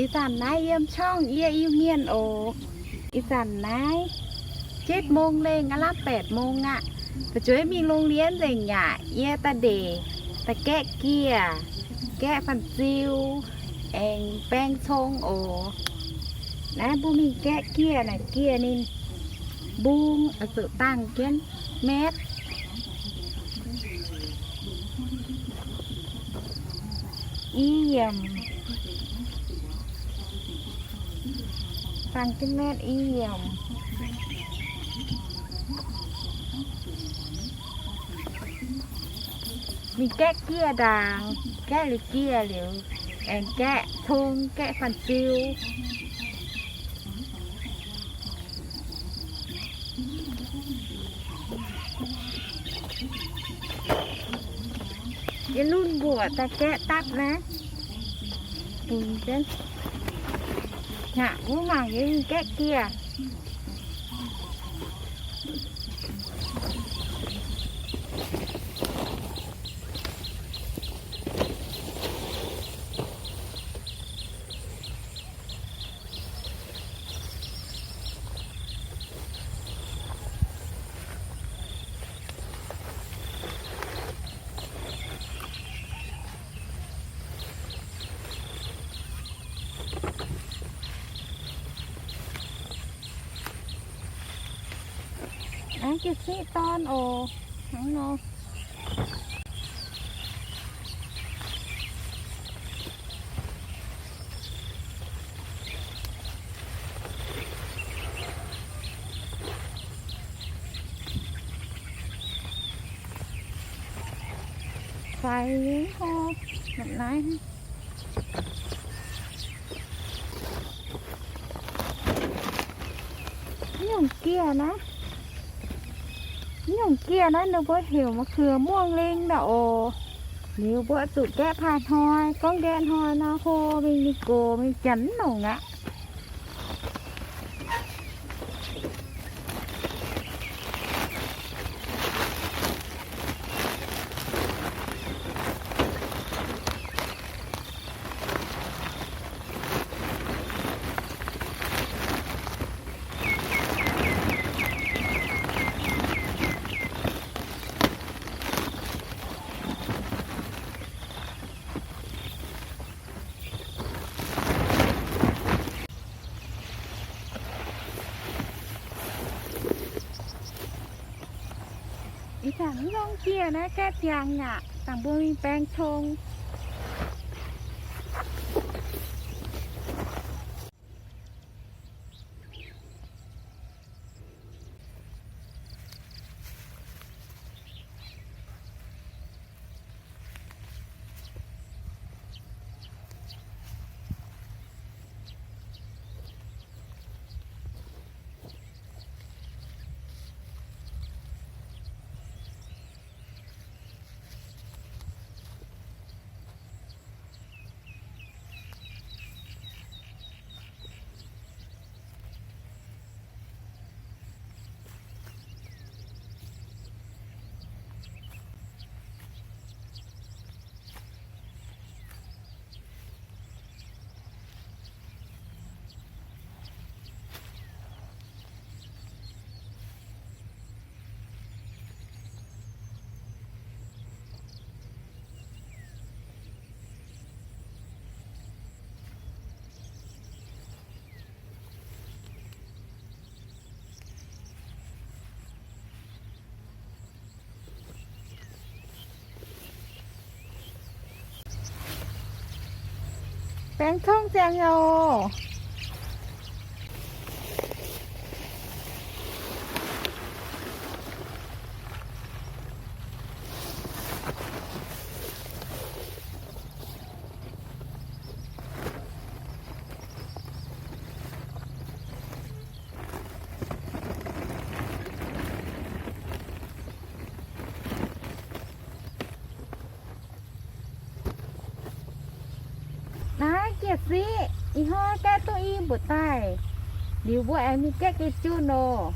Ih zanc naaiv yiem ช่อง yie Iu-Mienh oc. Ih zanc naaiv เจ็ดโมง lengh aqv, lamh แปดโมง aqv. Fu'jueiv mingh โรงเรียน nzengc yaac yie daaih ndeic daaih gaeqv gieh, gaeqv fanh ziu, aengx baeng cong oc. Naaiv mbuo mingh gaeqv gieh naaic, gieh ninh mbung oix zuqc dangh jienv metv i yiemc. Dangh jienv metv i yiemc. Ninh gaeqv gieh ndaangc, gaeqv liuz gieh liuz, aengx gaeqv cong, gaeqv fanh ziu. Yie lunx mbuoqc daaih gaeqv dapv naaiv. Bungx jienv. Hnangv wuov mangc yie mingh gaeqv gieh. Hnangv jiex siqv dorn oc. Hnangv nor. Faix nyei hlo, mv naaiv. Nyungc gieh naaiv, nyungc gieh naaiv ninh mbuo heuc มะเขือม่วงลิง naaic oc. Liuz mbuo zuqc gaeqv paah hnoi, gorngv gaeqv hnoi nor hlo mingh, ninh gox mingh janx mv longc aqv. Ih zanc mv longc jiex naaiv gaeqv ziangx aqv, dangh mbuo mingh baeng cong. Baeng cong ziangx oc. Naaiv jiex siqv, ih hnoi gaeqv duqv i mbuoqc daaih, liuz mbuo aengx mingh gaeqv jienv junh oc.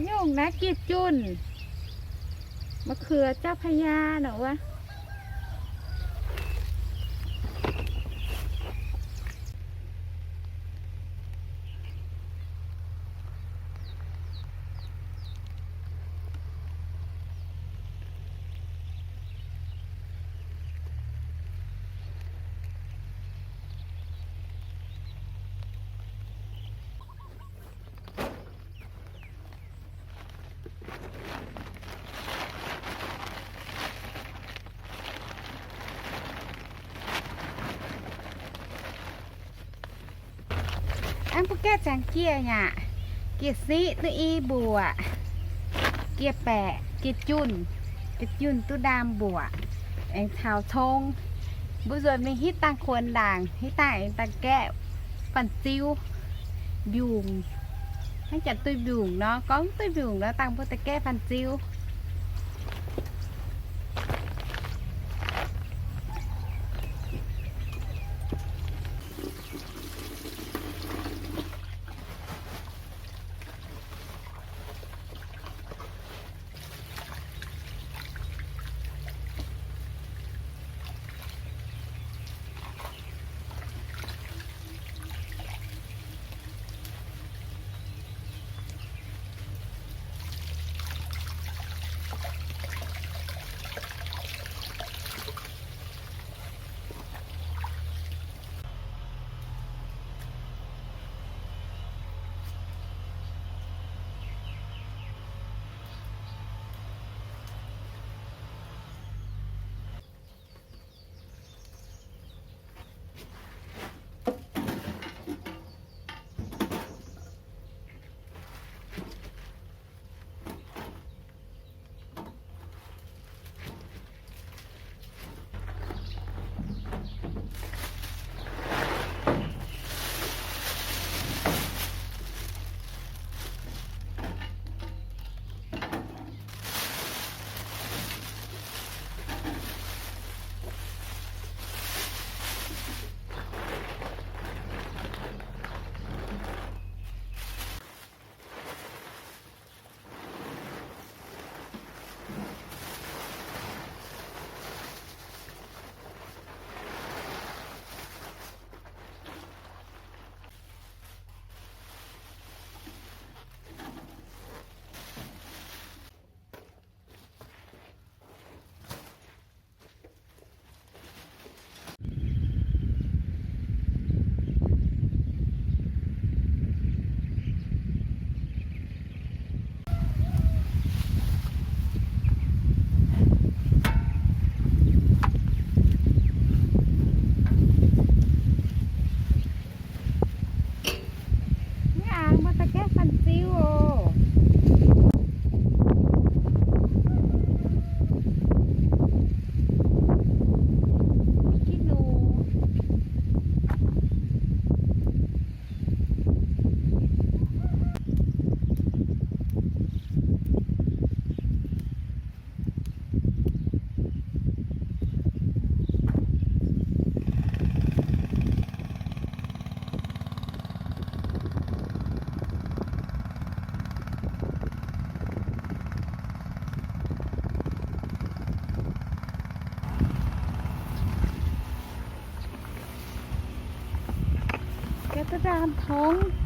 Nyungc naaiv giex junh, มะเขือเจ้าพระยา nor wuov. Hnangv mbuo gaeqv ziangx giex nyei aqv. Giex siqv duqv i mbuoqc, giex baeqc, giex junh, giex junh duqv ndaam mbuoqc, aengx caux cong. Mbuo nzuonx mingh hitv dangh kuonx ndaangc, hitv dangh aengx daaih gaeqv fanh ziu, mbiungc. Hnangv janx duih mbiungc nor, gorngv duih mbiungc nor, dangh mbuo daaih gaeqv fanh ziu. Aav, mbuo daaih gaeqv fanh ziu oc. Mbuo gitv nungx. Gaeqv duqv ndaam tongv.